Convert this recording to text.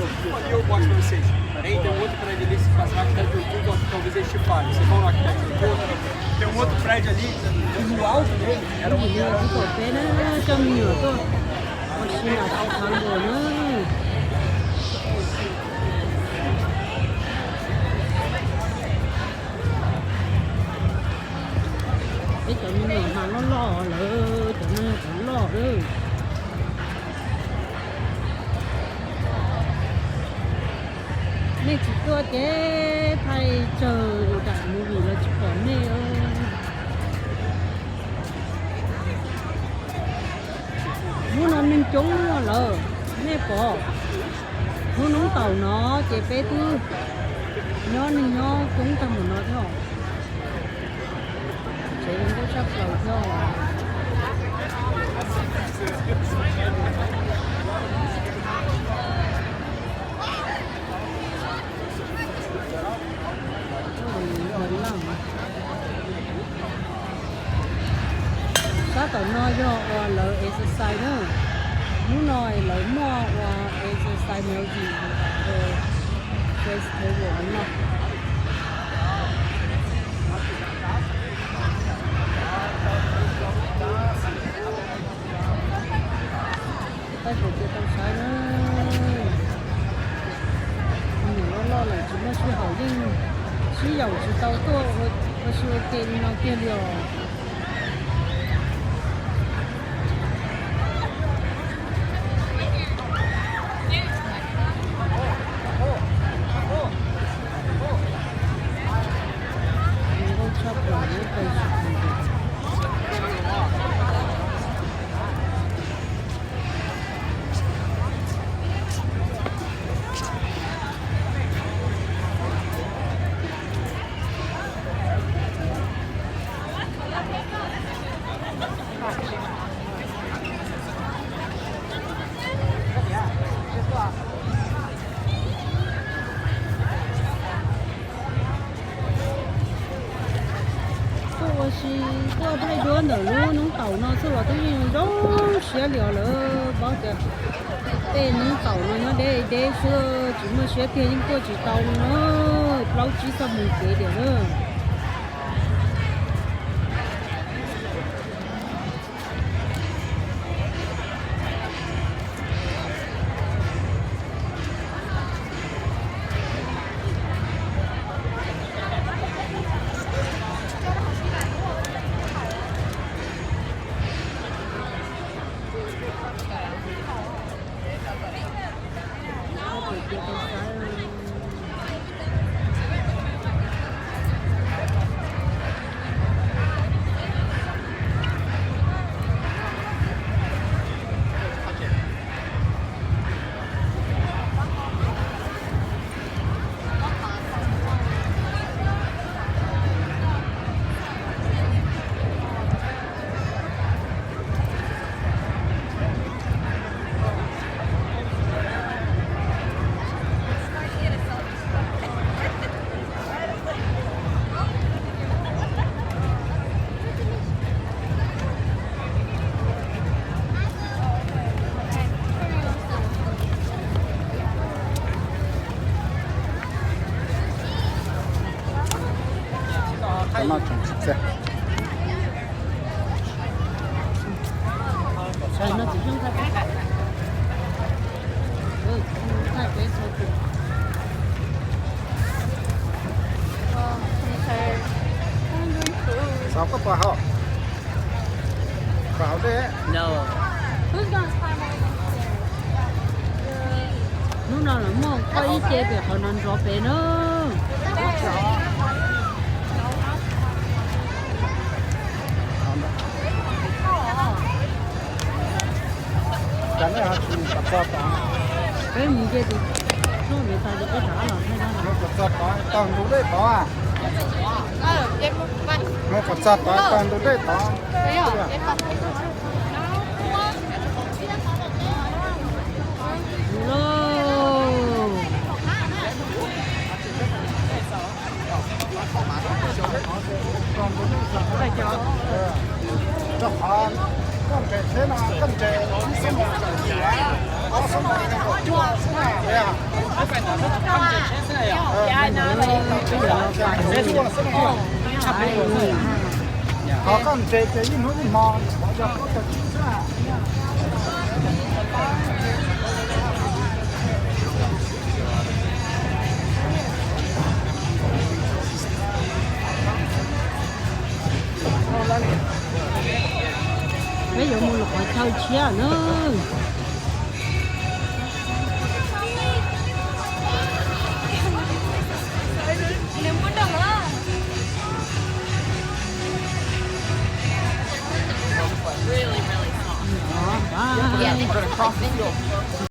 Ali eu mostro pra vocês. Tem, tem um outro prédio ali, se passar, arquiteto Arthur, talvez eles te falem. Vocês vão no arquiteto Arthur. Tem um outro prédio ali, no alto dele, era onde era. Tus pom peb na, coj me nyuam tuaj ua si los tsis tau ntuas na. Peb cov me nyuam mas loj loj lawm, cov no yog cov loj lawm. Nej tsis tuaj ces thaij tsawg daim movie los tsis pom nej. Hnub no neeg coob lawm, nej pom. Hnub noob taum no ces peb twb nyob neeg nyob coob tag mus no thiab. Tsev nkauj tshaj plaws thiab. Sab tom no yog ua lawv exercise na. Hnub no lawv muaj ua exercise music festival no. Tab sis cia tau saib na. Nyuam loj loj lawm tsis muaj sij hawm yeej sib yaum tsis tau tuaj ua si ua ke li no kiag li os. Tuaj ua si, tuaj thaij duab ntawm lub noob taum no xwb los twb yeej zoo siab li os. Lawv paub tias tej noob taum no nyob deb deb xwb, tsis muaj siab tiag yeej tuaj tsis tau li na. Plaub tsib txoj mus kev tiag na. Xav koj pom hauv. Pom hauv dej. Hnub no lawv muaj koj ib ce pem qhov no nrov pem na. Peb mus nce tus tsuag ntawd tas ces peb rov qab los thaij na. Mus kom txog tod taug ntug dej tod. Mus kom txog tod taug ntug dej tod. Mus lauj. Rau qhov koj nres tsheb no koj nres ib xuab moos kaum yim, ob xuab moos kaum cuaj xwb na. Qhov koj ntse ces ib hnub ib hmo, qhov yog koj cov tib sab. Peb yuav mus lub qhov chaw tshiab na. Really, really soft. Yeah, they just have, like, this little